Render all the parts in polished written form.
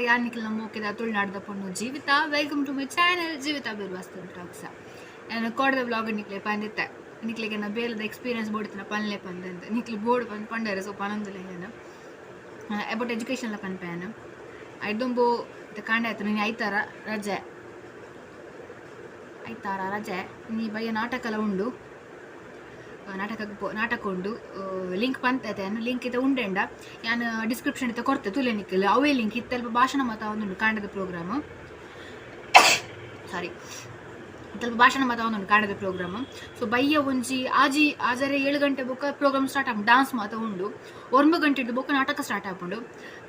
ಯಾನ್ ನಿಕ್ಲೆನ ಮೋಕೆದ ತುಳುನಾಡ್ದ ಪೊಣ್ಣು Jeevitha. Welcome to my channel Jeevitha Birwas talks. ಯಾನ್ ಕೋಡೆದ ವ್ಲಾಗ್ ನಿಕ್ಲೆ ಪಂದಿತ್ತೆ, ನಿಕ್ಲೆಗ್ ಎನ್ನ ಬೇಲೆದ ಎಕ್ಸ್ಪೀರಿಯನ್ಸ್ ಬೋಡಿತ್ತಿನ ಪನ್ಲೆ ಪಂದಂತ. ನಿಕ್ಲೆ ಬೋಡು ಪಂದ್ ಪಂಡರೆ, ಸೊ ಪನೊಂದುಲ್ಲೆ. ಯಾನ್ ಅಬೌಟ್ ಎಜುಕೇಷನ್ಲ ಪನ್ಪೆ. ಯಾನ್ ಐದುಂಬು ಕಾಂಡೆ ಆಯ್ತು. ನೀನು ಐತಾರ ರಜೆ, ಐತಾರ ರಜೆ. ನೀ ಬಯ್ಯ ನಾಟಕಲ ಉಂಡು. ನಾಟಕಕ್ಕೆ ಪೋ, ನಾಟಕ ಉಂಡು. ಲಿಂಕ್ ಪಂತತೆ ಯಾನ್, ಲಿಂಕ್ ಇತ್ತೆ ಉಂಡೆಂಡ ಯಾನ್ ಡಿಸ್ಕ್ರಿಪ್ಷನ್ ಇತ್ತೆ ಕೊರ್ತೆ, ತುಲೆ ನಿಕ್ಕಲ್. ಅವೇ ಲಿಂಕ್ ಇತ್ತೆ ಅಲ್ಪ ಭಾಷಣ ಮಾತ ಒಂದುಂಡು ಕಾಂಡದ ಪ್ರೋಗ್ರಾಮ್. ಸಾರಿ, ಸ್ವಲ್ಪ ಭಾಷಣ ಮಾತ ಒಂದುಂಡು ಕಾಂಡದ ಪ್ರೋಗ್ರಾಮ್. ಸೊ ಬಯ್ಯ ಒಂಜಿ ಆಜಿ ಆಜರೆ 7 ಗಂಟೆ ಬೊಕ್ಕ ಪ್ರೋಗ್ರಾಮ್ ಸ್ಟಾರ್ಟ್ ಆಪುಂಡು. ಡಾನ್ಸ್ ಮಾತ ಉಂಡು. 9 ಗಂಟೆಡ್ ಬೊಕ್ಕ ನಾಟಕ ಸ್ಟಾರ್ಟ್ ಆಪುಂಡು.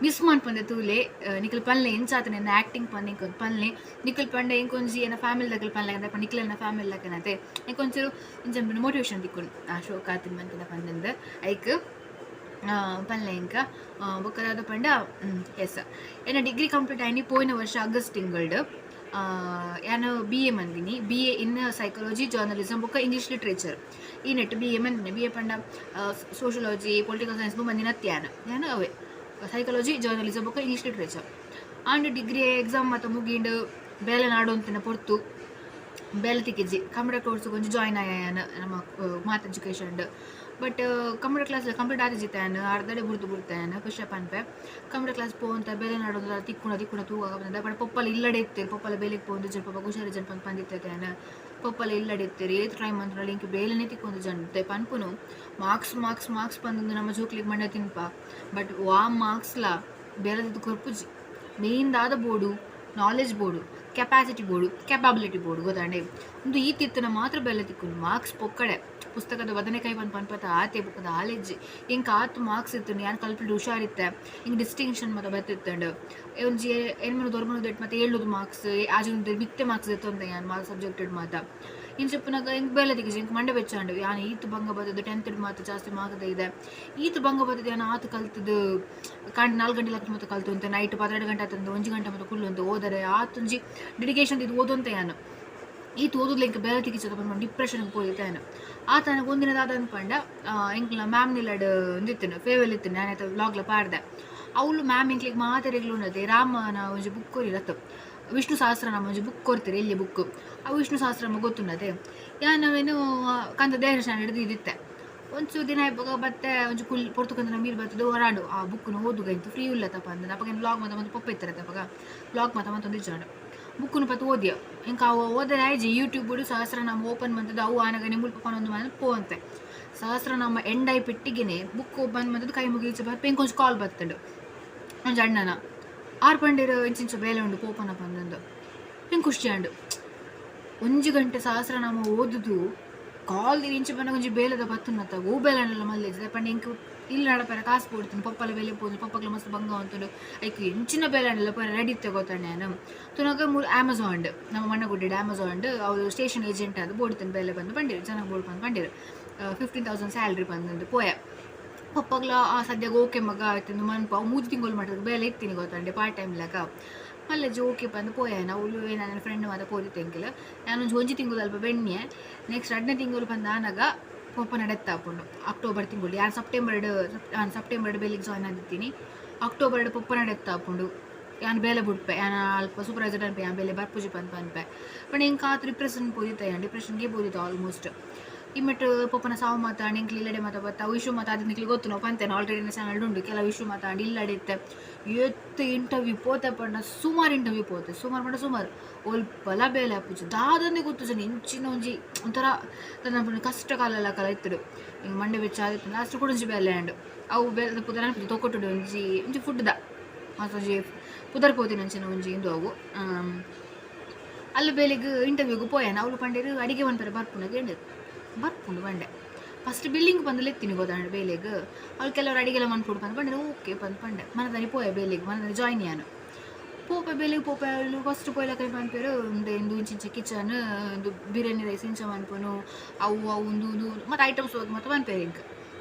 ಮಿಸ್ ಮನ್ಪಂದೆ ತೂಲೆ. ನಿಕಲ್ ಪನ್ಲೆ ಎಂಚಾತ ನಿನ್ನ ಆ್ಯಕ್ಟಿಂಗ್ ಪಂದ್ ಇಂಕೊಂದು ಪನ್ಲೆ. ನಿಕಲ್ ಪಂಡೆ ಇಂಕೊಂಜಿ ಎನ್ನ ಫ್ಯಾಮಿಲಿ ದಕಲ್ ಪನ್ಲೆ ಅಂದ್ರೆ, ನಿಕ್ಲೆನ ಫ್ಯಾಮಿಲಿ ಲಕನತೆ ಇಂಕೊಂಚೂರು ಇಂಚ ಮೋಟಿವೇಶನ್ ತಿಕ್ಕೊಂಡು ಆ ಶೋಕ್ ಆತಿನ ಮಂತಿನ ಪಂದಂದು ಐಕ್ ಪನ್ಲೆ ಇಂಕ. ಬೊಕ್ಕ ದಾದ ಪಂಡ, ಎಸ್, ಎನ್ನ ಡಿಗ್ರಿ ಕಂಪ್ಲೀಟ್ ಆಯ್ನಿ ಪೋಯಿನ ವರ್ಷ ಆಗಸ್ಟ್ ತಿಂಗಳ್ಡ್. ಯಾನ್ ಬಿ ಎ ಮಂದಿನಿ, B A in psychology, journalism ಬೊಕ್ಕ ಇಂಗ್ಲೀಷ್ ಲಿಟ್ರೇಚರ್. ಈ ನೆಟ್ ಬಿ ಎ ಮಂದಿನಿ. ಬಿ ಎ ಪಂಡ ಸೋಷಿಯಾಲಜಿ, ಪೊಲಿಟಿಕಲ್ ಸೈನ್ಸ್ ಮಂದಿನ ಯಾನ್ ಯಾನ್ ಅವೇ ಸೈಕಾಲಜಿ, ಜರ್ನಲಿಸಮ್ ಬೊಕ್ಕ English literature. And degree exam ಮಾತ ಮುಗಿಂಡ್. ಬೇಲೆ ನಾಡು ಅಂತಿನ ಪೊರ್ತು ಬೇಲೆ ತಿಕ್ಕಿಜಿ. ಕಂಪ್ಯೂಟರ್ ಕೋರ್ಸ್ ಒಂಜಿ ಜಾಯ್ನ್ ಆಯ ಯಾನ್ ನಮ್ಮ ಮಾತ್ education. But computer class complete ಆದಿಜಿತ್ತೆ. ಯಾನ್ ಅರ್ಧಡೆ ಬುಡ್ದು ಬುಡ್ತೆ. ಯಾನ್ ಖುಷಿ ಪನ್ಪೆ, ಕಂಪ್ಯೂಟರ್ ಕ್ಲಾಸ್ ಪೋಂತ ಬೇಲೆ ನಾಡೊಂದು ತಿಕ್ಕುಣ ತಿಕ್ಕುಣ ತೂವಾಗ ಬಂದ. ಬಟ್ ಪೊಪ್ಪಲ ಇಲ್ಲಡೆ ಇತ್ತೇರು. ಪೊಪ್ಪಲ ಬೇಲೆಗೆ ಪೋಂದು ಜನ, ಪೊಪ್ಪ ಹುಷಾರಿ ಜನ ಪಂದ್ ಪಂದಿತ್ತೆ. ಯಾನ್ ಪೊಪ್ಪಲ ಇಲ್ಲಡೆ ಇತ್ತೇರು. ಏತ್ ಟ್ರೈ ಮಂತ್ರ ಇಂಕ್ ಬೇಲೆನೇ ತಿಕ್ಕೊಂದು ಜನ ಪನ್ಪುನು. ಮಾರ್ಕ್ಸ್ ಮಾರ್ಕ್ಸ್ ಮಾರ್ಕ್ಸ್ ಬಂದು ನಮ್ಮ ಜೋಕ್ಲಿಗೆ ಮಂಡೆ ತಿನ್ಪ. ಬಟ್ ವಾ ಮಾರ್ಕ್ಸ್ಲ ಬೇಲೆದ ಕೊರ್ಪುಜಿ. ಮೇನ್ ದಾದ ಬೋಡು? ನಾಲೆಜ್ ಬೋಡು, ಕೆಪಾಸಿಟಿ ಬೋಡು, ಕೆಪಾಬಿಲಿಟಿ ಬೋಡು, ಗೊತ್ತಾಂಡೆ? ಒಂದು ಈ ತಿತ್ತನ ಮಾತ್ರ ಬೆಲೆ ತಿಕ್ಕುನು. ಮಾರ್ಕ್ಸ್ ಪೊಕ್ಕಡೆ, ಪುಸ್ತಕದ ಬದನೆಕಾಯಿ ಪಂದ್ ಪನ್ಪತ ಆತೆ. ಬುಕ್ಕದ ಆಲೆಜ್ಜಿ. ಇಂಕ್ ಆತ್ ಮಾರ್ಕ್ಸ್ ಇತ್ತು, ಯಾನ್ ಕಲ್ಪಿಡ್ ಹುಷಾರಿತ್ತೆ, ಹಿಂಗೆ ಡಿಸ್ಟಿಂಕ್ಷನ್ ಮತ್ತೆ ಬತ್ತಿತ್ತಂಡು. ಒಂಜಿ 800 900 ದೆಟ್ ಮತ್ತೆ 700 ಮಾರ್ಕ್ಸ್, ಆಜುನೂರು ಮಿತ್ತೆ ಮಾರ್ಕ್ಸ್ ಇತ್ತು ಯಾನ್ ಮಾ ಸಬ್ಜೆಕ್ಟ್ ಮಾತ. ಇಂಚಪ್ಪನಾಗ ಇಂಕ್ ಬೇಲೆ ತಿಕ್ಕಿಜಿ. ಇಂಕ್ ಮಂಡೆ ಬೆಚ್ಚಾಂಡು. ಯಾನ್ ಈತ್ ಬಂಗ ಬತ್ತದು, ಟೆಂತ್ ಮಾತ ಜಾಸ್ತಿ ಮಾರ್ಕ್ ಇದೆ, ಈತ್ ಬಂಗ ಬತ್ತದು. ಯಾನ್ ಆತು ಕಲ್ತದು, ಕಾಂಡೆ 4 ಗಂಟೆ ಲಕ್ಕ ಮತ್ತೆ ಕಲ್ತು ಅಂತ, ನೈಟ್ 12 ಗಂಟೆ ಆತಂದು 1 ಗಂಟೆ ಮತ್ತೆ ಕುಲ್ಲು ಅಂತ ಓದರೆ, ಆತೊಂಜಿ ಡೆಡಿಕೇಶನ್ ಇದು ಓದುವಂತ. ಯಾನು ಈತ್ ಓದುದ್ಲ ಇಂಕ ಬೇಲೆ ತಿಕ್ಕಿಚದ ಪಂಡ ಡಿಪ್ರೆಷನ್ ಪೋಯಿತ್ತೆ ಯಾನು. ಆತನ ಒಂದಿನ ದಾದ ಅನ್ಪಂಡ, ಎಂಕ್ಲ ಮ್ಯಾಮ್ ನಿಲ್ಲಡ್ ಒಂದಿತ್ತನು ಫೇರ್ವೆಲ್ ಇತ್ತು. ನಾನು ಆಯ್ತು ವ್ಲಾಗ್ಲ ಪಾಡ್ದೆ. ಅವಳು ಮ್ಯಾಮ್ ಎಂಕ್ಲಿಗೆ ಮಾತೆರೆಗ್ಲು ಉನ್ನತೆ ರಾಮನ ಒಂಜಿ ಬುಕ್ ಕೊರಿರತ್ತು, ವಿಷ್ಣು ಸಹಸ್ರನಾಮ ಒಂಜಿ ಬುಕ್ ಕೊರ್ತೀರಿ ಎಲ್ಲಿ ಬುಕ್. ಆ ವಿಷ್ಣು ಸಹಸ್ರನಾಮ ಗೊತ್ತುನ್ನತೆ. ಯಾನವೇನು ಕಂತ ದೇಹ ಸ್ಟ್ಯಾಂಡರ್ಡ್ ಇದಿತ್ತೆ. ಒಂಚೂರು ದಿನ ಇಪ್ಪಗ ಬತ್ತೆ ಒಂಜಿ ಕುಲ್ ಪೊರ್ತುಕಂತ ಮೀರ್ ಬರ್ತದೆ ಹೊರಾಡು. ಆ ಬುಕ್ನು ಓದುಗ ಇಂತು ಫ್ರೀ ಉಲ್ಲತಪ್ಪ ಅಂದ. ಅಪಗ ವ್ಲಾಗ್ ಮಾತ ಮತ್ತೆ ಪೊಪ್ಪ ಇತ್ತಾರೆ. ಅಪಗ ವ್ಲಾಗ್ ಮಾತ ಮತ್ತೊಂದು ಇಜ್ಜಾಂಡು. ಬುಕ್ಕುನು ಪತ್ತು ಓದಿಯ. ಇಂಕ ಅವು ಓದರೆ ಆಯ್ಜಿ. ಯೂಟ್ಯೂಬ್ ಸಹಸ್ರನಾಮ ಓಪನ್ ಬಂತದ್ದು. ಅವು ಆನಗ ನಿಮ್ಮುಲ್ಪ ಪನೊಂದು ಮಾನ ಪೋವಂತೆ. ಸಹಸ್ರನಾಮ ಎಂಡಾಯಿ ಪೆಟ್ಟಿಗೆನೆ ಬುಕ್ ಓಪನ್ ಬಂದದ್ದು. ಕೈ ಮುಗಿಲ್ಚ ಬರ್ಪೆ. ಇಂಕೊಂಚು ಕಾಲ್ ಬತ್ತಂಡು ಒಂಜಿ ಅಣ್ಣನ. ಆರ್ ಪಂಡೇರು, ಇಂಚಿಂಚ ಬೇಲೆ ಉಂಡು, ಪೋಪನ ಪಂದಂದು. ಹಿಂಗೆ ಖುಷಿ ಆಂಡು. 1 ಗಂಟೆ ಸಹಸ್ರನಾಮ ಓದುದು ಕಾಲ್ ಇಂಚ ಬಂದಾಗ ಒಂಜಿ ಬೇಲೆದ ಬತ್ತುನತ್ತ. ಓ ಬೇಲೆ ಮಲ್ಲೆಜ್ಜಿ ಪಂಡ ಇಂಕ್ ಇಲ್ಲಿ ನಡಪರ ಕಾಸು ಕೊಡ್ತೀನಿ. ಪಪ್ಪಲ ಬೇಲೆ ಪೋದು, ಪಪ್ಪಗ್ಲ ಮಸ್ತ್ ಬಂಗ ಅಂತುಂಡು. ಐಕ್ ಎಂಚಿನ ಬೇಲೆ ಅಂಡಲ ಪರ ರೆಡಿ ಇತ್ತೆ ಗೊತ್ತಣ್ಣ. ಯಾನು ತುನಗ ಮೂರು ಅಮೆಝಾನ್, ನಮ್ಮ ಮಣ್ಣಗುಡ್ಡೆ ಅಮೆಝಾನ್, ಅವ್ರು ಸ್ಟೇಷನ್ ಏಜೆಂಟ್ ಅದು ಬೋಡ್ತೇನೆ ಬೇಲೆ ಬಂದು ಬಂದಿರು, ಜನ ಬೋಡ್ ಬಂದು ಬಂದಿರು. 15,000 ಸ್ಯಾಲ್ರಿ ಬಂದಂದು ಪೋಯ. ಪಪ್ಪಗ್ಲ ಆ ಸದ್ಯಕ್ಕೆ ಓಕೆ ಮಗ ಆಯ್ತು ಮನ್ಪ. 3 ತಿಂಗಳು ಮಾಡಿದ್ರೆ ಬೇಲೆ ಇತ್ತೀನಿ ಗೊತ್ತಂಡೆ, ಪಾರ್ಟ್ ಟೈಮ್ ಲೆಕ್ಕ ಮಲ್ಲೆಜ್ಜಿ. ಓಕೆ ಬಂದು ಪೋಯ. ಅವಳು ನನ್ನ ಫ್ರೆಂಡ್ ಮಾತ ಪೋದಿತ್ತೆ ಎಂಕಿಲ್. ನಾನು ಒಂಜಿ ಒಂಜಿ ತಿಂಗಳು ಅಲ್ಪ ಬೆಣ್ಣೆ. ನೆಕ್ಸ್ಟ್ 2ನೇ ತಿಂಗಳು ಬಂದ ಆನಗ ಪೊಪ್ಪ ನಡೆತ್ತಾಪುಂಡು. ಅಕ್ಟೋಬರ್ ತಿಂಗಳು. ಯಾರು ಸೆಪ್ಟೆಂಬರ್, ನಾನು ಸೆಪ್ಟೆಂಬರ್ ಬೇಲಿಗೆ ಜಾಯ್ನ್ ಆಗಿದ್ದೀನಿ. ಅಕ್ಟೋಬರ್ ಪೊಪ್ಪ ನಡೆತ್ತಾಪುಂಡು. ಯಾನ್ ಬೇಲೆ ಬುಡ್ಪೆ. ಯಾನ್ ಅಲ್ಪ ಸೂಪರ್ವೈಸರ್ ಅನ್ಪೆ, ಯಾನ್ ಬೇಲೆ ಬರ್ಪುಜಿ ಪಂದ್ ಪನ್ಪೆ. ಬಟ್ ಎಂಕ್ ಆತ್ ಡಿಪ್ರೆಷನ್ ಪೋದಿತ್ತೆ. ಯಾನ್ ಡಿಪ್ರೆಷನ್ಗೆ ಪೋದಿತ್ತು ಆಲ್ಮೋಸ್ಟ್. ಇಮ್ಮೆಟ್ ಪೊಪ್ಪನ ಸಾವು ಮಾತಾಡಿ ಎಂಕ್ಲು ಇಲ್ಲಡೆ ಮಾತ ಬತ್ತ. ಅವು ಇಶ್ಯೂ ಮಾತಾಡಿ ನಿಕ್ಲಿ ಗೊತ್ತು, ನಾವು ಪಂತೇನೆ ಆಲ್ರೆಡಿ ಚಾನಲ್ ಉಂಡು. ಕೆಲವು ಇಶ್ಯೂ ಮಾತಾಡಿ ಇಲ್ಲಡೆ ಇತ್ತೆ. ಎತ್ತು ಇಂಟರ್ವ್ಯೂ ಪೋತೆ ಪಂಡ ಸುಮಾರು ಇಂಟರ್ವ್ಯೂ ಪೋತೆ. ಸುಮಾರು ಪಂಡ ಸುಮಾರು. ಒಲ್ಪಲ ಬೇಲೆ ಆಪುಜಿ. ದಾದಂದೆ ಗೊತ್ತು ಜನ ಇಂಚಿನ ಒಂಜಿ ಒಂಥರ ತನ್ನ ಕಷ್ಟ ಕಾಲ ಕಾಲ ಇತ್ತಡು. ಹಿಂಗೆ ಮಂಡೆ ಬೆಚ್ಚ ಆದಿತ್ತು. ಲಾಸ್ಟ್ ಕೂಡ ಒಂಜಿ ಬೇಲೆ ಆಂಡ್. ಅವು ಬೇಲೆ ಪುದರ್ ಅನ್ಪುಜಿ. ತೊಕೊಟ್ಟುಡು ಒಂಜಿ ಒಂಜಿ ಫುಡ್ದ ಒಂಜಿ ಪುದರ್ ಪೋತಿನ ಅಂಚಿನ ಒಂಜಿ ಇಂದು. ಅವು ಅಲ್ಲಿ ಬೇಲೆಗ್ ಇಂಟರ್ವ್ಯೂಗೆ ಪೋಯಾನ. ಅವಳು ಪಂಡೇರು ಅಡಿಗೆ ಮನ್ಪರೆ ಬರ್ಪುಂಡು ಕೇಂಡಿರು. ಬರ್ಪುಂಡು ಬಂಡೆ. ಫಸ್ಟ್ ಬಿಲ್ಲಿಂಗ್ ಬಂದು ಲೆತ್ತೀನಿ ಗೊತ್ತಾಂಡ ಬೇಲೆಗ್. ಅವ್ಳು ಕೆಲವರು ಅಡಿಗೆಲ್ಲ ಮನ್ಪುಡು ಬಂದು ಪಂಡೆ. ಓಕೆ ಬಂದು ಪಂಡೆ. ಮನದಾನಿ ಪೋಯ ಬೇಲೆಗ್. ಮನದಾನಿ ಜಾಯ್ನ್ ಯಾನು ಪೋಪೆ ಬೇಲೆಗ್ ಪೋಪೆ. ಅವಳು ಫಸ್ಟ್ ಪೋಯ್ಲಕ ಪನ್ಪೇರು, ಇಂದು ಇಂಚಿಂಚ ಕಿಚನ್, ಇಂದು ಬಿರಿಯಾನಿ ರೈಸ್ ಇಂಚ ಮನ್ಪುನು, ಅವು ಅವು ಉಂದು ಉಂದು ಮತ್ತು ಐಟಮ್ಸ್ ಹೋಗಿ ಮತ್ತು ಪನ್ಪೇರು ಇಂಕ್.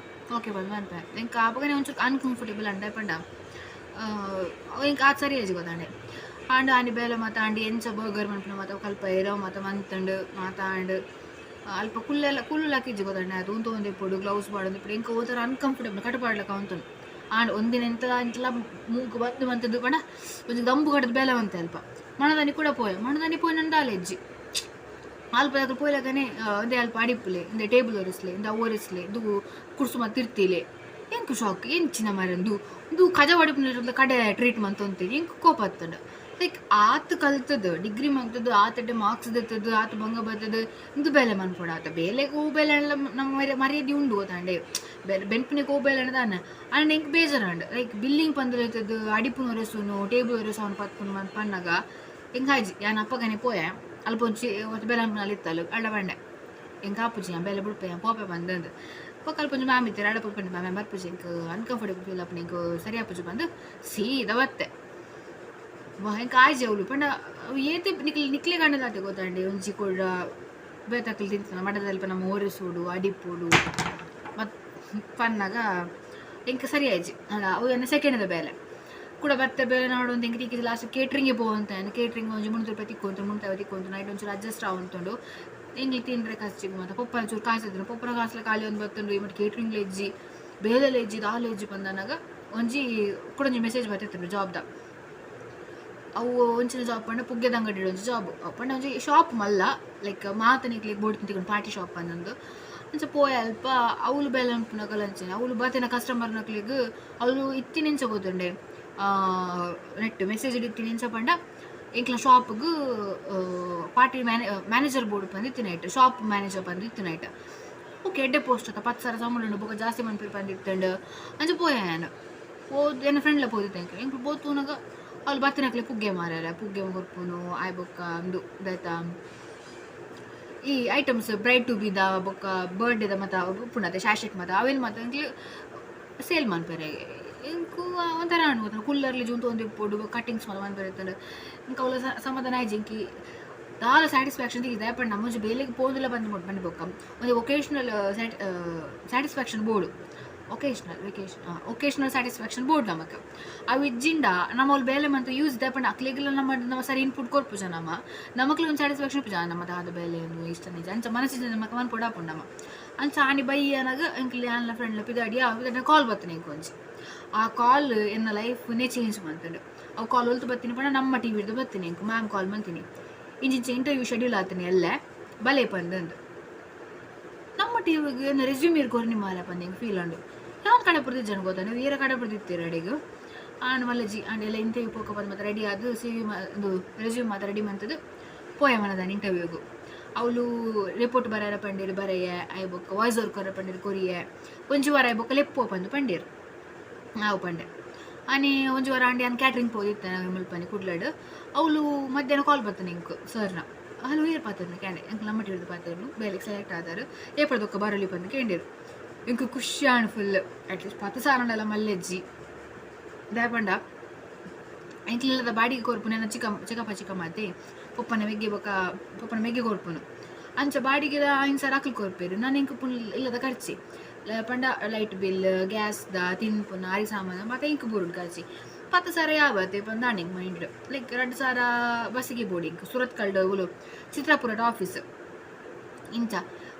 ಓಕೆ ಬಂದು ಪನ್ಪೆ. ಇಂಕ ಆಪಗನೆ ಒಂಚೂರು ಅನ್ಕಂಫರ್ಟೇಬಲ್ ಅಂಡೆ ಪಂಡ ಇಂಕ ಆತ್ ಸರಿ ಆಜಿ ಗೊತ್ತಾಂಡೆ. ಆಂಡ್ ಆನಿ ಬೇಲೆ ಮಾತ ಆಂಡಿ. ಎಂಚ ಬರ್ಗರ್ ಮನ್ಪುನ ಮಾತ ಕಲ್ಪ ಮಾತ ಮಂತಂಡು ಮಾತಾಂಡ್. ಅಲ್ಪ ಕುಲ್ಲೆಲ್ಲ ಕುಲ್ಲು ಲಕ್ಕಿಜ್ಜಿ ಗೊತ್ತಾಂಡೆ. ಅದು ಉಂತು ಒಂದಿಪ್ಪುಡು, ಗ್ಲೌಸ್ ಪಾಡೊಂದು ಇಪ್ಪುಡು. ಇಂಕ ಒಂಥರ ಅನ್ಕಂಫರ್ಟೇಬಲ್, ಕಟಪಾಡ್ಲಕ ಉಂತುಂಡು. ಆಂಡ್ ಒಂದಿನ ಎಂತಲ ಎಂತಲ ಮೂಂಕು ಬಂದ್ ಮಂತುದು ಪಂಡ ಒಂಜಿ ದಂಬು ಕಟ್ಟುದು ಬೇಲೆ ಮಂತೆ ಅಲ್ಪ ಮನದಾನಿ ಕೂಡ ಪೋಯೆ. ಮನದಾನಿ ಪೋಯಿನ ದಾಲ ಇಜ್ಜಿ. ಅಲ್ಪ ಅಕುಲು ಪೋಯಿಲಕನೆ ಒಂದೇ ಅಲ್ಪ ಅಡಿಪುಲೆ, ಇಂದೆ ಟೇಬಲ್ ಒರೆಸ್ಲೆ, ಇಂದ ಒರೆಸ್ಲೆ, ಇಂದು ಕುರ್ಸು ಮಾತ ತಿರ್ತಿಲೆ. ಎಂಕ್ ಶಾಕ್, ಎಂಚಿನ ಮಾರ್ರೆ ಉಂದು ಉಂದು ಕಜವು ಅಡಿಪುನ ಕಡೆ ಟ್ರೀಟ್ ಮಂತೊಂತೆರ್. ಎಂಕ್ ಕೋಪ ಬತ್ತುಂಡು. ಲೈಕ್ ಆತ್ ಕಲ್ತುದು ಡಿಗ್ರಿ ಮಲ್ತುದು ಆತ್ ಎಡ್ಡೆ ಮಾರ್ಕ್ಸ್ ದೆತ್ತುದು ಆತ್ ಬಂಗ ಬತ್ತುದು ಇಂದು ಬೇಲೆ ಮನ್ಪೊಡಾತ. ಬೇಲೆಗ್ ಒವು ಬೇಲೆ ಆಂಡಲ ನಮ್ಮ ಮರ್ಯಾದೆ ಉಂಡು ಗೊತ್ತಾಂಡೆ. ಬೇಲೆ ಬೆನ್ಪುನೆಗ್ ಒವು ಬೇಲೆ ಆಂಡ ದಾನೆ. ಆಂಡ ಎಂಕ್ ಬೇಜಾರಾಂಡ್. ಲೈಕ್ ಬಿಲ್ಲಿಂಗ್ ಪಂದ್ ಇತ್ತುದು ಅಡಿಪುನ ಒರೆಸುನು ಟೇಬಲ್ ಒರೆಸವುನು ಪತ್ಪುನು ಪಂದ್ ಪನ್ನಗ ಎಂಕ್ ಆಯಿಜಿ. ಯಾನ್ ಅಪಗನೆ ಪೋಯೆ. ಅಲ್ಪ ಒಂಜಿ ಒಂತೆ ಬೇಲೆ ಮನ್ಪುನಾಲ್ ಇತ್ತಲ್ ಅಲ್ಡ ಪಂಡೆ. ಎಂಕ್ ಆಪುಜಿ ಯಾನ್ ಬೇಲೆ ಬುಡ್ಪೆ ಯಾನ್ ಪೋಪೆ ಪಂದ್. ಬೊಕ ಅಲ್ಪ ಒಂಜಿ ಮ್ಯಾಮ್ ಇತ್ತೆರ್ ಅಡ ಪೋದು ಪಂಡೆ ಮ್ಯಾಮ್ ಯಾನ್ ಬರ್ಪುಜಿ ಎಂಕ್ ಅನ್ಕಂಫರ್ಟೇಬಲ್ ಫೀಲ್ ಆಪುಂಡು ಎಂಕ್ ಸರಿ ಆಪುಜಿ ಪಂದ್ ಸೀದಾ ಬತ್ತೆ. ಎಂಕ್ ಆಯಿಜಿ ಅವ್ಲು ಪಂಡ ಅವು ಏತೆ ನಿಕ್ಲ್ ನಿಕ್ಲೆಗ್ ಆಂಡಲ ಆತೆ ಗೊತ್ತಾಂಡೆ ಒಂಜಿ ಕುಡ ಬೇತಕ್ಲ್ ತಿಂತಿನ ಮಠದಲ್ಪ ನಮ್ಮ ಒರೆಸೊಡು ಅಡಿಪೊಡು ಮತ್ ಪನ್ನಗ ಎಂಕ್ ಸರಿ ಆಯಿಜಿ. ಅಲ್ಲ ಅವು ಎನ್ನ ಸೆಕೆಂಡ್ದ ಬೇಲೆ ಕುಡ ಬತ್ತೆ ಬೇಲೆ ನಾಡೊಂದು ಎಂಕ್ ತಿಕ್ಕಿಜಿ. ಲಾಸ್ಟ್ ಕೇಟ್ರಿಂಗ್ಗೆ ಪೋವಂತ ಯಾನ್ ಕೇಟ್ರಿಂಗ್ ಒಂಜಿ 300 ರೂಪಾಯಿ ತಿಕ್ಕೊಂತು, 350 ತಿಕ್ಕೊಂತು. ನೈಟ್ ಒಂಚೂರು ಅಡ್ಜಸ್ಟ್ ಆವೊಂತುಂಡು. ಎಂಕ್ಲ ತಿನ್ರೆ ಖರ್ಚಿಗ್ ಮಾತ ಪೊಪ್ಪನ ಚೂರು ಕಾಸ್ ಇತ್ತುಂಡು, ಪೊಪ್ಪನ ಕಾಸ್ಲ ಖಾಲಿ ಆವೊಂದು ಬತ್ತುಂಡು. ಈ ಮಟ್ಟ್ ಕೇಟ್ರಿಂಗ್ಲ ಇಜ್ಜಿ, ಬೇಲೆಲ ಇಜ್ಜಿ, ದಾಲ ಇಜ್ಜಿ ಪಂದ್ ಒಂಜಿ ಕುಡೊಂಜಿ ಮೆಸೇಜ್ ಬತ್ತಿತ್ತುಂಡು ಜಾಬ್ದ. ಅವು ಒಂಚಿನ ಜಾಬ್ ಪಂಡ ಪುಗ್ಗೆದ ಅಂಗಡಿ ಒಂಜಿ ಜಾಬ್ ಪಂಡ ಒಂಜಿ ಶಾಪ್ ಮಲ್ಲ, ಲೈಕ್ ಮಾತ ನಿಕ್ಲೆಗ್ ಬೋಡಿತ್ತಿನ ತಿಕ್ಕುಂಡು, ಪಾರ್ಟಿ ಶಾಪ್ ಪಂದೊಂದು. ಅಂಚ ಪೋಯೆ ಅಲ್ಪ. ಅವ್ಲು ಬೇಲೆ ಮನ್ಪುನಕುಲು ಅಂಚನೆ ಅವ್ಲು ಬತ್ತಿನ ಕಸ್ಟಮರ್ನಕ್ಲೆಗ್ ಅವ್ಲು ಇತ್ತಿನೆಂಚ ಗೊತ್ತುಂಡೆ, ನೆಟ್ ಮೆಸೇಜ್ ಇತ್ತಿನೆಂಚ ಪಂಡ ಎಂಕ್ಲ ಶಾಪ್ಗ್ ಪಾರ್ಟಿ ಮ್ಯಾನೇಜರ್ ಬೋಡು ಪಂದ್ ಇತ್ತಿನೈಟ್, ಶಾಪ್ ಮ್ಯಾನೇಜರ್ ಪಂದ್ ಇತ್ತಿನೈಟ್. ಓಕೆ, ಎಡ್ಡೆ ಪೋಸ್ಟ್ ಅತ್ತ, 10,000 ಸಂಬಳ ಉಂಡು, ಬೊಕ ಜಾಸ್ತಿ ಮನ್ಪೆರ್ ಪಂದ್ ಇತ್ತುಂಡು. ಅಂಚ ಪೋಯೆ ಯಾನ್. ಪೋದು ಎನ್ನ ಫ್ರೆಂಡ್ಲ ಪೋದಿತ್ತೆ. ಎಂಕ್ ಎಂಕ್ಲು ಪೋದು ತೂನಗ ಅವ್ಲು ಬತ್ತಿನಕ್ಲೆ ಪುಗ್ಗೆ ಮಾರ್ಯೆರೆ, ಪುಗ್ಗೆ ಕೊರ್ಪುನು ಆಯ್ ಬೊಕ್ಕ ಉಂದು ದಾಯ್ತ ಈ ಐಟಮ್ಸ್ ಬ್ರೈಡ್ ಟು ಬಿದ ಬೊಕ್ಕ ಬರ್ಡೇದ ಮಾತ ಉಪ್ಪುಂಡತೆ, ಶಾಶೆಟ್ ಮಾತ, ಅವೆನ್ ಮಾತ ಎಂಕ್ಲು ಸೇಲ್ ಮನ್ಪೆರೆ. ಎಂಕ್ ಒಂಥರ ಆಂಡ್ ಗೊತ್ತುಂಡ. ಕುಲ್ಲರ್ಲಿ ಉಂತೊಂದು ಇಪ್ಪೊಡು, ಕಟ್ಟಿಂಗ್ಸ್ ಮಾತ ಮನ್ಪೆರೆ ಇತ್ತುಂಡು. ಎಂಕ್ ಅವ್ಲ ಸಮಾಧಾನ ಆಯಿಜಿ. ಎಂಕ್ ದಾಲ ಸ್ಯಾಟಿಸ್ಫ್ಯಾಕ್ಷನ್ ತಿಕ್ಕಿಜಿ. ದಾಯೆ ಪಂಡ ನಮ ಒಂಜಿ ಬೇಲೆಗ್ ಪೋವೊಂದುಲ್ಲ ಪಂದ್ ಪಂಡಿ ಬೊಕ್ಕ ಒಂಜಿ ಒಕೇಶನಲ್ ಸ್ಯಾಟಿಸ್ಫ್ಯಾಕ್ಷನ್ ಬೋಡು, ಒಕೇಶನಲ್ ವೆಕೇಶನ್, ಒಕೇಶನಲ್ ಸ್ಯಾಟಿಸ್ಫ್ಯಾಕ್ಷನ್ ಬೋಡು ನಮಕ್. ಅವು ಇಜ್ಜಿಂಡ ನಮ ಅವ್ಲು ಬೇಲೆ ಮಂತ್ ಯೂಸ್. ದಾಯೆ ಪಂಡ ಅಕ್ಲೆಗ್ಲ ನಮ್ಮ ನಮ್ಮ ಸರಿ ಇನ್ಪುಟ್ ಕೊರ್ಪುಜ. ನಮ ನಮಕ್ಲ ಒಂಜಿ ಸ್ಯಾಟಿಸ್ಫ್ಯಾಕ್ಷನ್ ಇಪ್ಪುಜ. ನಮ್ಮ ದಾದ ಬೇಲೆ ಇಷ್ಟ ನಿಜ ಅಂಚ ಮನಸ್ಸಿಜ್ಜಿ ನಮಕ್ ಮನ್ಪೊಡಾಪುಂಡು ನಮ. ಅಂಚ ಆನಿ ಬಯ್ಯನಗ ಎಂಕ್ಲೆ ಯಾನ್ಲ ಫ್ರೆಂಡ್ಲ ಪಿದಾಡಿ ಕಾಲ್ ಬತ್ತಿನ ಎಂಕ್ ಒಂಜಿ. ಆ ಕಾಲ್ ಎನ್ನ ಲೈಫ್ನೇ ಚೇಂಜ್ ಮಂತುಂಡು. ಅವು ಕಾಲ್ ಒಲ್ತು ಬತ್ತಿನಿ ಪಂಡ ನಮ್ಮ ಟಿ ವಿಡ್ದು ಬತ್ತಿನಿ. ಎಂಕ್ ಮ್ಯಾಮ್ ಕಾಲ್ ಮಂತಿನಿ, ಇಂಚಿಂಚ ಇಂಟರ್ವ್ಯೂ ಶೆಡ್ಯೂಲ್ ಆತಿನಿ ಎಲ್ಲೆ ಬಲೆ ಪಂದಂದು. ನಮ್ಮ ಟಿ ವಿಗ್ ಎನ್ನ ರೆಸ್ಯೂಮ್ ಇರ್ ಕೊರ್ನಿ ಮಾರ್ರೆ ಪಂದ್ ಎಂಕ್ ಫೀಲ್ ಆಂಡ್. ಯಾನ್ ಕಡೆ ಪುರ್ದಿಜ್ಜಂಡ್ ಗೊತ್ತಾಂಡ್ ಏರ ಕಡೆ ಪುರ್ದಿತ್ತೆರ್ ಅಡೆಗ್. ಆಂಡ್ ಮಲ್ಲಜಿ ಆಂಡ್ ಎಲ್ಲ ಇಂಟರ್ವ್ಯೂ ಪೋಕ ಪಂದ್ ಮಾತ ರೆಡಿ ಆದ್ ಸಿ ವಿ ಉಂದು ರೆಸ್ಯೂಮ್ ಮಾತ ರೆಡಿ ಮಂತುದು ಪೋಯೆ ಮನದಾನಿ ಇಂಟರ್ವ್ಯೂಗು. ಅವ್ಲು ರಿಪೋರ್ಟ್ ಬರೆಯರ ಪಂಡೆರ್, ಬರೆಯೆ. ಆಯ್ ಬೊಕ್ಕ ವಾಯ್ಸ್ ಓವರ್ ಕೊರ್ರೆ ಪಂಡೆರ್, ಕೊರಿಯೆ. ಒಂಜಿ ವಾರ ಆಯ್ ಬೊಕ್ಕ ಲೆಪ್ಪುವ ಪಂದ್ ಪಂಡೆರ್. ಆವು ಪಂಡೆ. ಆನಿ ಒಂಜಿ ವಾರ ಆಂಡ್ ಯಾನ್ ಕ್ಯಾಟ್ರಿಂಗ್ ಪೋದಿತ್ತೆ ಮುಲ್ಪನೆ ಕುಡ್ಲಡ್. ಅವ್ಲು ಮಧ್ಯಾಹ್ನ ಕಾಲ್ ಬತ್ತುಂಡು ಎಂಕ್ ಸರ್ನ. ಹಲೋ, ಏರ್ ಪಾತೆರ್ನ ಕೇಂಡೆ. ಎಂಕ್ ನಮ್ಮ ಟಿವಿಡ್ದ್ ಪಾತೆರ್ನು, ಬೇಲೆಗ್ ಸೆಲೆಕ್ಟ್ ಆದಾರ್, ಏಪದ ಬರೊಲಿ ಪಂದ್ ಕೇಂಡೆರ್. ಎಂಕ್ ಖುಷಿ ಆಂಡ್ ಫುಲ್. ಅಟ್ಲೀಸ್ಟ್ 10,000 ಆಂಡಲ ಮಲ್ಲೆಜ್ಜಿ. ದಾಯೆ ಪಂಡ ಎಂಕ್ಲ ಇಲ್ಲದ ಬಾಡಿಗೆ ಕೊರ್ಪುನ ಎನ್ನ ಚಿಕ್ಕ ಚಿಕ್ಕಪ್ಪ ಚಿಕ್ಕಮ್ಮತೆ, ಪೊಪ್ಪನ ಮೆಗ್ಗೆ ಬೊಕ ಪೊಪ್ಪನ ಮೆಗ್ಗೆ ಕೊರ್ಪುನು. ಅಂಚ ಬಾಡಿಗೆದ 5,000 ಅಕುಲು ಕೊರ್ಪೆರ್. ನನ ಎಂಕ್ ಪುಲ್ ಇಲ್ಲದ ಖರ್ಚಿ ಪಂಡ ಲೈಟ್ ಬಿಲ್, ಗ್ಯಾಸ್ ದ, ತಿನ್ಪುನ ಅರಿ ಸಾಮಾನು ಮಾತ ಎಂಕ್ ಬೋರುಡು ಖರ್ಚಿ. 10,000 ಯಾವತೆ ಪಂದ್ ಆಂಡ್ ಎಂಕ್ ಮೈಂಡ್. ಲೈಕ್ 2,000 ಬಸ್ಸಿಗೆ ಬೋಡು ಎಂಕ್. ಸುರತ್ಕಲ್ಡ್ ಓಲು ಚಿತ್ರಾಪುರಡ್ ಆಫೀಸ್. ಇಂಚ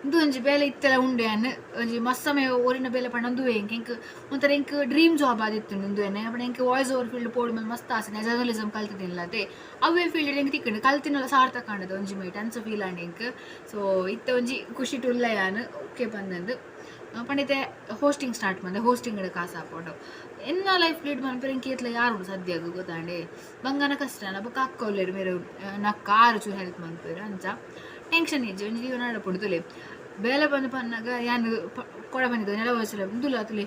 ಉಂದು ಒಂಜಿ ಬೇಲೆ ಇತ್ತೆಲ ಉಂಡು. ಯಾನ್ ಒಂಜಿ ಮಸ್ತ್ ಸಮಯ ಒರಿನ ಬೇಲೆ ಪಂಡ ಉಂದುವೇ. ಎಂಕ್ ಎಂಕ್ ಒಂಥರ ಎಂಕ್ ಡ್ರೀಮ್ ಜಾಬ್ ಆದಿತ್ತುಂಡು ಉಂದುವೆನೆ. ಅಪಂಡ ಎಂಕ್ ವಾಯ್ಸ್ ಓವರ್ ಫೀಲ್ಡ್ ಪೋಡು ಮಸ್ತ್ ಆಸೆ. ಜರ್ನಲಿಸಮ್ ಕಲ್ತಿದಿಲ್ಲತೆ, ಅವ್ವೇ ಫೀಲ್ಡ್ ಎಂಕ್ ತಿಕ್ಕುಂಡು. ಕಲ್ತಿನಲ ಸಾರ್ಥಕ ಆಂಡದ ಒಂಜಿ ಮೈಟ್ ಅಂಚ ಫೀಲ್ ಆಂಡ್ ಎಂಕ್. ಸೊ ಇತ್ತೆ ಒಂಜಿ ಖುಷಿಟ್ ಉಲ್ಲ ಯಾನ್, ಓಕೆ ಪಂದಂದು. ಪಂಡ ಇತ್ತೆ ಹೋಸ್ಟಿಂಗ್ ಸ್ಟಾರ್ಟ್ ಮಂದೆ, ಹೋಸ್ಟಿಂಗ್ ಕಾಸು ಆಪುಂಡು. ಎನ್ನ ಲೈಫ್ ಲೀಡ್ ಮನ್ಪೆರೆ ಎಂಕ್ ಏತ್ಲ ಯಾರು ಉಂಡು ಸದ್ಯಗ್ ಗೊತ್ತಾಂಡೆ. ಬಂಗನ ಕಷ್ಟ. ಬೊಕ್ಕ ಅಕ್ಕ ಉಲ್ಲೆರ್ ಮೇರ್ ನಕ್ಕ, ಆರ್ ಚೂರು ಹೆಲ್ಪ್ ಮನ್ಪುವೆರ್. ಅಂಚ ಟೆನ್ಷನ್ ಇಜ್ಜಿ, ಒಂಜಿ ಜೀವನ ನಡಪುಂಡು ತೂಲೆ. ಬೇಲೆ ಪಂದ್ ಪನ್ನಗ ಯಾನ್ ಕೊಡ ಪಂದಿದ್ದು ನೆಲ ಒರೆಸರೆ ಉಂದುಲ ತೂಲೆ,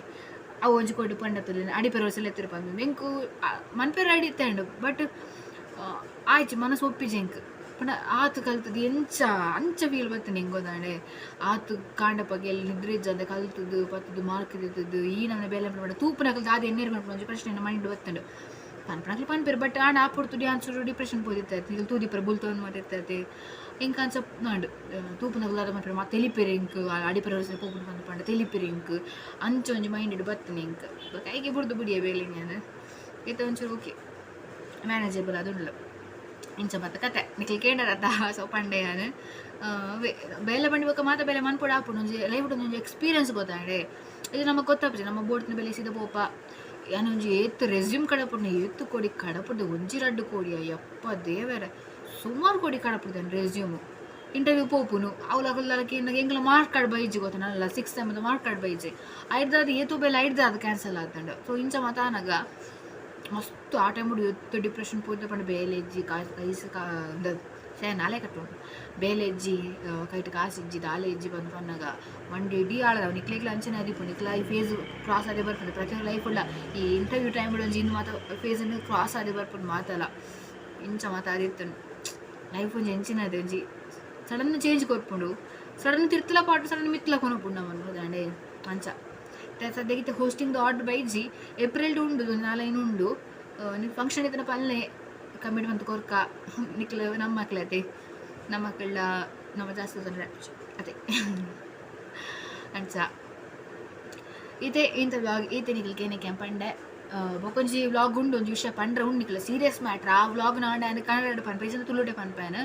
ಅವು ಒಂಜಿ ಕೊಡು ಪಂಡ ತೂಲೆ, ಅಡಿಪೆರೆ ಒರೆಸಲೆ ಎತ್ತರೆ ಪಂದ್ ಎಂಕ್ ಮನ್ಪೆರೆ ರೆಡಿ ಇತ್ತೆಂಡ್. ಬಟ್ ಆಯ್ಚಿ, ಮನಸ್ಸು ಒಪ್ಪಿಜಿ ಎಂಕ್. ಪಂಡ ಆತ್ ಕಲ್ತುದು ಎಂಚ ಅಂಚ ಫೀಲ್ ಬತ್ತುಂಡು ಎಂಕ್ ಗೊತ್ತಾಂಡೆ. ಆತ್ ಕಾಂಡ ಪಗೆಲ್ ನಿದ್ರೆ ಇಜ್ಜಂದೆ ಕಲ್ತುದು ಪತ್ತುದು ಮಾರ್ಕ್ ದೆತ್ತುದು ಈ ನಮೂನೆ ಬೇಲೆ ಪಂಡ ತೂಪುನಕುಲು ದಾದ ಎನ್ನೇರ್ ಪನ್ಪುನ ಒಂಜಿ ಪ್ರಶ್ನೆ ಎನ್ನ ಮೈಂಡ್ ಬತ್ತುಂಡು. ಪನ್ಪುನಕುಲು ಪನ್ಪೆರ್, ಬಟ್ ಆಂಡ ಆ ಪೊರ್ತುಡು ಯಾನ್ ಚೂರು ಡಿಪ್ರೆಷನ್ ಪೋದಿತ್ತೆ. ನಿಕುಲು ತೂದಿಪ್ಪೆರ್, ಬುಲ್ತೊಂದು ಮಾತ ಇತ್ತತೆ. ಎಂಕ್ ಅಂಚ ಆಂಡ್. ತೂಪುನಕುಲು ದಾದ ಮನ್ಪೆರ್, ಮಾತ ತೆಲಿಪೆರ್ ಎಂಕ್, ಅಡಿಪೆರೆ ಒರೆಸರೆ ಪೋಪುಂಡು ಪಂದ್ ಪಂಡ ತೆಲಿಪೆರ್ ಎಂಕ್. ಅಂಚ ಒಂಜಿ ಮೈಂಡ್ ಡ್ ಬತ್ತಿನಿ ಎಂಕ್. ಬೊಕ ಐಕೆ ಬುಡ್ದು ಬುಡಿಯೆ ಬೇಲೆನ್ ಯಾನ್. ಇತ್ತೆ ಒಂಚೂರು ಓಕೆ, ಮ್ಯಾನೇಜಬಲ್ ಆದ್ ಉಂಡು. ಇಂಚ ಮಾತ ಕತೆ ನಿಕ್ಲ್ ಕೇಂಡರತ್ತ, ಸೊ ಪಂಡೆ ಯಾನ್. ಬೇಲೆ ಪಂಡಿ ಬೊಕ್ಕ ಮಾತ ಬೇಲೆ ಮನ್ಪೊಡು ಆಪುಂಡು. ಒಂಜಿ ಲೈಫ್ ಒಂಜಿ ಎಕ್ಸ್ಪೀರಿಯನ್ಸ್ ಗೊತ್ತಾಂಡೆ. ಇದು ನಮಕ್ ಗೊತ್ತಾಪುಜಿ. ನಮ್ಮ ಬೋಡ್ತಿನ ಬೇಲೆ ಸೀದಾ ಪೋಪ. ಯಾನ್ ಒಂಜಿ ಏತ್ ರೆಸ್ಯೂಮ್ ಕಡಪುಡ್ನ ಏತ್ ಕೋಡಿ ಕಡಪುಡ್ದೆ ಒಂಜಿ ರಡ್ಡ್ ಕೋಡಿ ಅಯ್ಯಪ್ಪ ದೇವೆರೆ ಸುಮಾರ್ ಕೋಡಿ ಕಡಪುಡ್ದೆ ರೆಸ್ಯೂಮ್ ಇಂಟರ್ವ್ಯೂ ಪೋಪುನು ಅವ್ಲು ಅಕುಲು ದಾಲ ಕೇನ್ನಗ ಎಂಕ್ಲ ಮಾರ್ಕ್ ಕಾರ್ಡ್ ಬೈಜಿ ಗೊತ್ತುಂಡ ಸಿಕ್ಸ್ ಸೆಮ್ ದ ಮಾರ್ಕ್ ಕಾರ್ಡ್ ಬೈಜಿ ಐಡ್ದಾದ್ ಏತೋ ಬೇಲೆ ಐಡ್ದಾದ್ ಕ್ಯಾನ್ಸಲ್ ಆತ್ಂಡ್ ಸೊ ಇಂಚ ಮಾತ ಆನಗ ಮಸ್ತ್ ಆ ಟೈಮುಡು ಏತ್ ಡಿಪ್ರೆಷನ್ ಪೋತೆ ಪಂಡ ಬೇಲೆ ಇಜ್ಜಿ ಕಾಸ್ ಕೈಸ್ ಕಾ ಛೇ ನಾಲೆ ಕಟ್ಟುಂಡು ಬೇಲೆ ಇಜ್ಜಿ ಕೈಟ್ ಕಾಸು ಇಜ್ಜಿ ದಾಲ ಇಜ್ಜಿ ಪಂದ್ ಪನ್ನಗ ಮಂಡೆ ಇಡೀ ಹಾಳಾದ್ ನಿಕ್ಲೆಗ್ಲ ಅಂಚನೆ ಆದಿಪ್ಪು ನಿಕ್ಲ ಈ ಫೇಸ್ ಕ್ರಾಸ್ ಆದೇ ಬರ್ಪುಂಡು ಪ್ರತಿಯೊಂದು ಲೈಫ್ ಉಳ್ಳ ಈ ಇಂಟರ್ವ್ಯೂ ಟೈಮ್ ಒಂಜಿ ಇಂದು ಮಾತ ಫೇಸ್ ಕ್ರಾಸ್ ಆದೇ ಬರ್ಪುಂಡು ಮಾತಲ ಇಂಚ ಮಾತ ಆದಿತ್ತುಂಡು ಲೈಫ್ ಒಂಜಿ ಎಂಚಿನದೆ ಒಂಜಿ ಸಡನ್ ಚೇಂಜ್ ಕೊರ್ಪುಂಡು ಸಡನ್ ತಿರ್ತಲ ಪಾಡ್ಡು ಸಡನ್ ಮಿತ್ತ್ಲ ಕೊನೊಪುಂಡು ನಮನ್ ಹೌದಾಂಡೆ ಅಂಚ ಸದ್ಯಕ್ಕೆ ಹೋಸ್ಟಿಂಗ್ ಆರ್ಡರ್ ಬೈಜಿ ಏಪ್ರಿಲ್ ಉಂಡು ನಾಲೈನ್ ಉಂಡು ಫಂಕ್ಷನ್ ಇತ್ತಿನ ಪಲ್ಲೆ ಕಮಿಟ್ ಮಂತ್ ಕೊರ್ಕ ನಿಕ್ಲ ನಮ್ಮ ಅಕ್ಲತೆ ನಮ್ಮ ನಮ್ಮ ಜಾಸ್ತಿ ತೊಂದರೆ ಅದೇ ಅಂಚ ಇತ್ತೆ ಇಂಥ ವ್ಲಾಗ್ ಈತೆ ನಿಕ್ಲ್ ಕೇನಕ್ಕೆ ಪಂಡೆ. ಬೊಕೊಂಜಿ ವ್ಲಾಗ್ ಉಂಡು ಒಂಜಿ ವಿಷಯ ಪಂಡ್ರೆ ಉಂಡು ನಿಕ್ಲ ಸೀರಿಯಸ್ ಮ್ಯಾಟ್ರ್. ಆ ವ್ಲಾಗ್ ನಾಂಡ ಕನ್ನಡ ಪನ್ಪೆ ಇಜ್ಜಂಡ ತುಳುಟೆ ಪನ್ಪೇನು,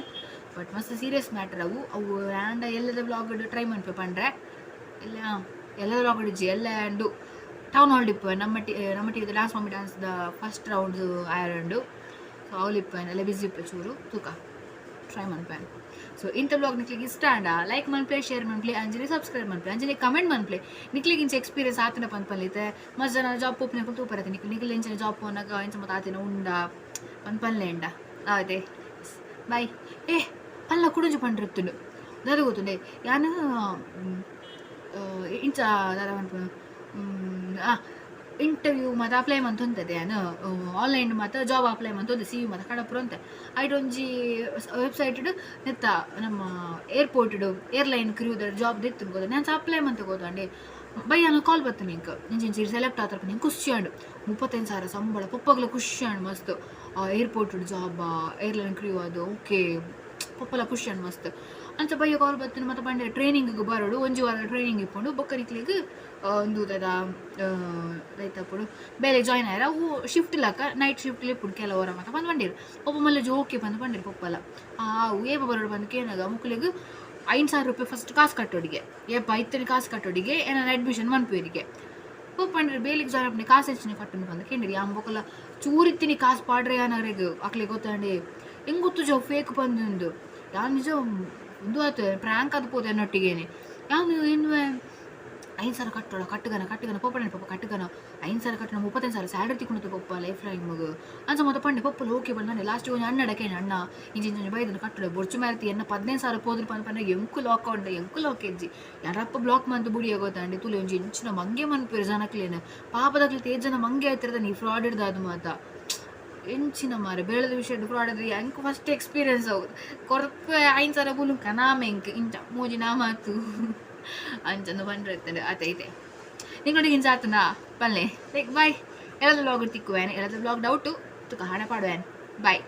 ಬಟ್ ಮಸ್ತ್ ಸೀರಿಯಸ್ ಮ್ಯಾಟ್ರ್ ಅವು. ಅವು ಆಂಡ ಎಲ್ಲದ ವ್ಲಾಗ್ ಟ್ರೈ ಮನ್ಪೆ ಪಂಡ್ರೆ ಎಲ್ಲ ಎಲ್ಲದ ವ್ಲಾಗ್ ಇಜ್ಜಿ ಎಲ್ಲ ಉಂಡು. ಟೌನ್ ಹಾಲ್ ಇಪ್ಪುವೆ ನಮ್ಮ ಟಿ ನಮ್ಮ T dance mummy dance the first round ಆಯರುಂಡು. ಸೊ ಅವ್ಲು ಇಪ್ಪುವೆ, ಎಲ್ಲ ಬಿಸಿ ಇಪ್ಪೆ ಚೂರು ತೂಕ ಟ್ರೈ ಮನ್ಪೇನು. ಸೊ ಇಂಥ ವ್ಲಾಗ್ ನಿಕ್ಲಿಗೆ ಇಷ್ಟ ಆಂಡ ಲೈಕ್ ಮನ್ಪ್ಲೆ, ಶೇರ್ ಮನ್ಪ್ಲೆ, ಅಂಚನೆ ಸಬ್ಸ್ಕ್ರೈಬ್ ಮನ್ಪ್ಲೆ, ಅಂಚನೆ ಕಮೆಂಟ್ ಮನ್ಪ್ಲೆ. ನಿಕ್ಲಿಗೆ ಇಂಚ ಎಕ್ಸ್ಪೀರಿಯನ್ಸ್ ಆತನ ಪನ್ಪಲ್ಲಿತ್ತೆ. ಮಸ್ತ್ ಜನ ಜಾಬ್ ಪೋಪುನ ತೂಪರತೆ ನಿಕ್ಲು ನಿಕ್ಲು ಇಂಚಿನ ಜಾಬ್ ಪೋನಾಗ ಇಂಚ ಮತ್ತೆ ಆತಿನ ಉಂಡ ಪನ್ಪಲ್ಲೆ ಉಂಡ ಅದೇ. ಬಾಯ್. ಏ ಪಲ್ಲ ಕುಡೊಂಜಿ ಪಂಡ್ರಿತ್ತುಂಡು ದಾದ ಗೊತ್ತುಂಡೆ ಯಾನ್ ಇಂಚ ದಾದ ಪನ್ಪುನು ಇಂಟರ್ವ್ಯೂ ಮಾತ ಅಪ್ಲೈ ಮಂತೊಂತದೆ ಯಾನ್ ಆನ್ಲೈನ್ ಮಾತ ಜಾಬ್ ಅಪ್ಲೈ ಮಂತೊಂದೆ ಸಿ ವಿ ಮಾತ ಕಡಪುರ ಅಂತೆ. ಐಟ್ ಒಂಜಿ ವೆಬ್ಸೈಟ್ ನೆತ್ತ ನಮ್ಮ ಏರ್ಪೋರ್ಟ್ ಏರ್ಲೈನ್ ಕ್ರೂ ಜಾಬ್ ದಿತ್ತು ಗೊತ್ತ. ನಾನು ಅಪ್ಲೈ ಮಂತ ಗೊತ್ತಂಡೆ ಬಯ್ಯನ ಕಾಲ್ ಬರ್ತೇನೆ ಇಂಕ ಇಂಚ ಇಂಚ ಸೆಲೆಕ್ಟ್ ಆತರ. ನಿಂಗೆ ಖುಷಿ ಆಂಡು. 35,000 ಸಂಬಳ ಪೊಪ್ಪಗ್ಲ ಖುಷಿ ಆಂಡ್ ಮಸ್ತ್. ಏರ್ಪೋರ್ಟ್ ಜಾಬ್ ಏರ್ಲೈನ್ ಕ್ರೂ ಅದು ಓಕೆ ಪೊಪ್ಪಲ ಖುಷಿ ಆಂಡ್ ಮಸ್ತ್. ಅಂಚ ಬಯ್ಯ ಕಾಲ್ ಬತ್ತಿನ ಮತ್ತೆ ಪಂಡೆ ಟ್ರೈನಿಂಗ್ ಬರೋಡು, ಒಂಜಿ ವಾರ ಟ್ರೈನಿಂಗ್ ಇಪ್ಪುಂಡು, ಬೊಕ್ಕ ನಿಕ್ಲೆಗ್ ಒಂದು ದಾದ ದೈತಪ್ಪುಡು ಬೇಲೆ ಜಾಯ್ನ್ ಆಯ್ರ ಅವು ಶಿಫ್ಟ್ ಲಾಕ ನೈಟ್ ಶಿಫ್ಟ್ ಇಪ್ಪುಂಡು ಕೆಲವರ ಮಾತ ಬಂದು ಬಂದಿರು. ಪೊಪ್ಪ ಮಲ್ಲ ಓಕೆ ಬಂದು ಬಂದಿರು ಪೊಪ್ಪಲ. ಏಪ ಬರೋಡು ಬಂದು ಕೇನಾಗ ಮುಕ್ಲೆಗ್ 5,000 ರೂಪಾಯಿ ಫಸ್ಟ್ ಕಾಸು ಕಟ್ಟೋಡಿಗೆ ಏಪ ಇತ್ತನೆ ಕಾಸು ಕಟ್ಟೋಡಿಗೆ ಏನಾರ ಅಡ್ಮಿಷನ್ ಮನ್ಪುವರಿಗೆ. ಪೊಪ್ಪ ಪಂಡ್ರೆ ಬೇಲಿಗೆ ಜಾಯ್ನ್ ಆಪುನೆ ಕಾಸು ಹೆಚ್ಚಿನ ಕಟ್ಟುನು ಬಂದು ಕೇಂದ್ರಿ ಅಂಬೊಕಲ ಚೂರಿತ್ತಿನಿ ಕಾಸು ಪಾಡ್ರೆ ಯಾನರೆಗ್ ಅಕ್ಲೆಗ್ ಗೊತ್ತಾಂಡೆ ಹೆಂಗ್ ಗೊತ್ತು ಜೋ ಫೇಕ್ ಬಂದುಂದು. ಯಾನ್ ನಿಜ ಒಂದು ಆಯ್ತು ಪ್ರ್ಯಾಂಕ್ ಅದು ಪೋತೆ ಅನ್ನೊಟ್ಟಿಗೇನೆ. ಯಾನು ಎನ್ನುವೆ 5,000 ಕಟ್ಟೋಣ ಕಟ್ಟುಗನ ಕಟ್ಟುಗನ ಪೊಪ್ಪಣ ಪೊಪ್ಪ ಕಟ್ಟುಗನ 5,000 ಕಟ್ಟಣ 35,000 ಸ್ಯಾಲರಿ ತಿಕ್ಕೊಂಡು ಪೊಪ್ಪ ಲೈಫ್ ಟೈಮ್ಗೆ ಅಂಚ ಮತ್ತೆ ಪಂಡೆ. ಪೊಪ್ಪಲು ಓಕೆ ಬಂದಾನೆ. ಲಾಸ್ಟ್ ಒಂಜಿ ಅಣ್ಣಡ ಕೇಣ ಅಣ್ಣ ಇಂಚ ಇಂಚ ಬೈದನ ಕಟ್ಟಡ ಬೊರ್ಚು ಮಾರ್ತಿ ಎನ್ನ 15,000 ಪೋದ್ರು ಪಂದ್ ಪಂಡ ಎಂಕು ಲಾಕ್ ಉಂಡ ಎಂಕು ಲಾಕ್ ಎಜ್ಜಿ ಯಾರಪ್ಪ ಬ್ಲಾಕ್ ಮಂತ್ ಬುಡಿಯ ಗೊತ್ತಾಂಡಿ. ತುಲೆ ಒಂಜಿ ಇಂಚಿನ ಮಂಗೆ ಮನ್ಪೇರು ಜನಕ್ಲೇನ ಪಾಪದಕ್ಲೆ ತೇಜ್ ಜನ ಮಂಗೆ ಆಯ್ತಿರದ ನೀ ಫ್ರಾಡ್ ಹಿಡ್ದು ಅದು ಮಾತ ಎಂಚಿನ ಮಾರೆ ಬೇಳೆದ ವಿಷಯ ಫ್ರಾಡ್ ಆದ್ರೆ ಎಂಕ್ ಫಸ್ಟ್ ಎಕ್ಸ್ಪೀರಿಯನ್ಸ್ ಆಗುದು ಕೊರ್ಪೆ 5,000 ಬುಲುಂಕ ನಾಮ ಎಂಕ್ ಇಂಚ ಮೂಜಿ ನಾಮಾತು ಅಂಚಂದು ಬಂದ್ರೆ ಆತ ಐತೆ ನಿಂಗೊಟ್ಟಿಗೆ ಇಂಚ ಆತನಾ ಪಲ್ಲೆ. Like bye. ಎಲ್ಲದ ವ್ಲಾಗ್ ತಿಕ್ಕುವೇನೆ ಎಲ್ಲದ ವ್ಲಾಗ್ ಡೌಟು ತುಕ ಹಣ ಪಾಡುವೇನ್. ಬಾಯ್.